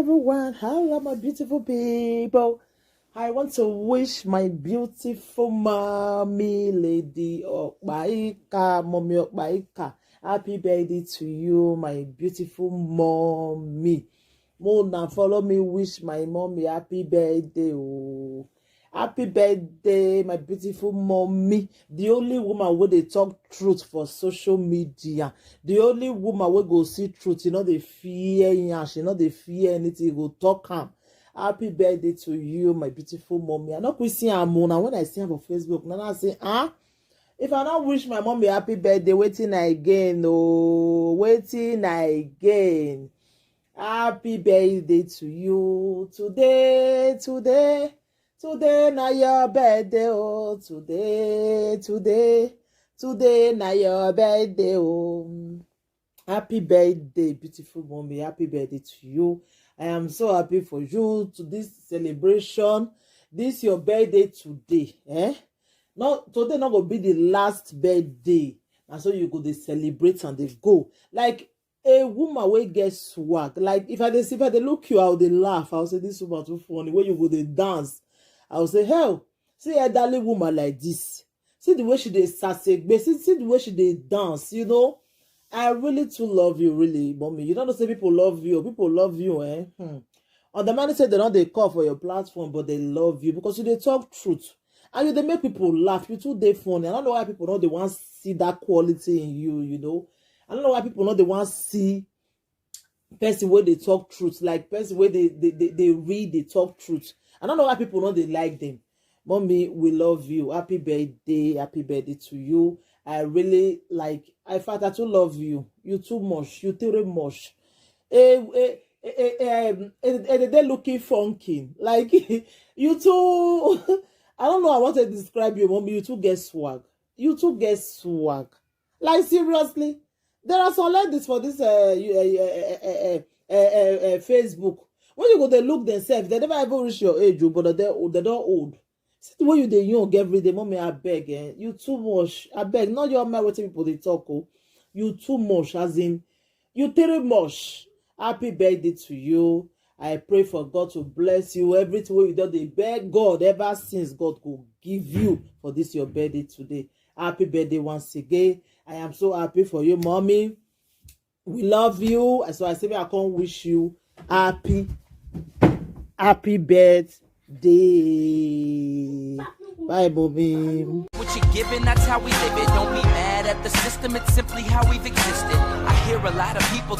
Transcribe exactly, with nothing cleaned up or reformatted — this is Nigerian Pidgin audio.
Everyone, hello, my beautiful people. I want to wish my beautiful mommy, Lady Okpaika, Mommy Okpaika. Happy birthday to you, my beautiful mommy. Mona, follow me, wish my mommy happy birthday. Oh. Happy birthday, my beautiful mommy. The only woman wey dey talk truth for social media. The only woman wey go see truth, you know, they fear, yeah, she know they fear anything, go talk am. Happy birthday to you, my beautiful mommy. I no quick see am o. Now when I see am for Facebook, now I say, ah, if I not wish my mommy happy birthday, waiting again, oh, waiting again. Happy birthday to you today, today, today na your birthday, oh, today, today, today na your birthday, oh. Happy birthday, beautiful mommy. Happy birthday to you. I am so happy for you to this celebration. This your birthday today, eh? Not today, not gonna be the last birthday. And so you go to celebrate and they go. Like a woman wey get swag. Like if I dey see, if I dey look you, I will dey laugh. I will say, "This woman too funny." When you go dey dance, I will say, "Hell, see elderly woman like this. See the way she dey sasegbe. See, see the way she dey dance, you know." I really too love you, really, mommy. You don't know say people love you. People love you, eh? Hmm. On the man say they don't they call for your platform, but they love you because you they talk truth. And you they make people laugh. You too they funny. I don't know why people don't they want to see that quality in you, you know. I don't know why people don't they want to see person where they talk truth, like person where they, they, they, they read, they talk truth. I don't know why people don't they like them. Mommy, we love you. Happy birthday. Happy birthday to you. I really like, in fact, I too love you. You too much. You too much. Eh, eh, eh, eh, eh, um, eh, eh, they looking funky. Like, you too. I don't know how to describe you, mommy. You too get swag. You too get swag. Like, seriously, there are some ladies for this uh, you- uh, uh, uh, uh, uh, uh, uh, Facebook. When you go, they look themselves. They never even reach your age, oh, but they they don't old. See the way you they young every day, mommy. I beg, eh? You too much. I beg. Not your mind. What people they talk, oh, you too much. As in, you too much. Happy birthday to you. I pray for God to bless you. Everything wey you don dey beg God ever since, God go give you for this your birthday today. Happy birthday once again. I am so happy for you, mommy. We love you. So I say, I can't wish you happy, happy birthday. Bye, mommy. What you giving, that's how we live it. Don't be mad at the system, it's simply how we've existed. I hear a lot of people talk